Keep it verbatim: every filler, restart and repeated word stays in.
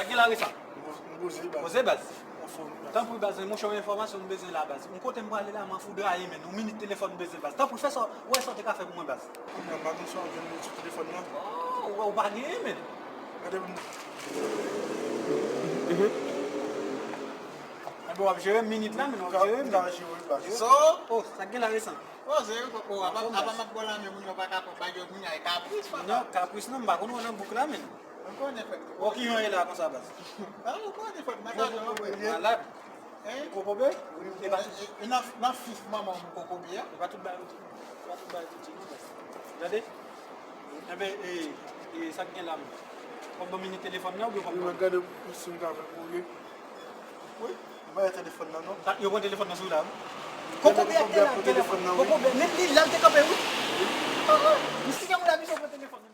Sa k gen la Resan? Poze baz. Tanpri baz, monchè, yon enfòmasyon m bezwen la baz. M kote m prale la, m anfoudraye, men yon minit telefòn m bezwen baz. Tanpri fè sa, w wè sa w te ka fè pou mwen baz. Kounye a m pa gen sou anpil minit sou telefòn nan. Oh, ou wè ou pa genyen men. Gade pou m. Enben w ap jere m minit la, men w ap jere m. M ka jere w baz. Oh, sa k gen la Resan? Poze wi koko, apa apa m ap bò la men moun yo pa ka bay yo moun ay kapris papa. Non, kapris non, m pa konn wè nan bouk la men. Ou konnen frè m. Bon, kijan w ye la konsa baz? Ah, ou konnen frè m, nan kay la. Malad. Hein? Kokobe? Wi, e pa tout. E nan nan fif manman m kokobe a. E pa tout bagay ou di. E pa tout bagay ou di non baz. Gade. Enben, e, e sa k gen la men? W ap ban m minit telefòn nan oubyen w p ap ban m? Wi, mwen gade si m ka fè kouri. Wi. Mwen pa gen telefòn nan non. Yo pran telefòn nan sou la wi. Kokobe a te la, telefòn nan wi. Kokobe, men li la l te kanpe wi. Ah, ah, misye gen moun abitye pran telefòn.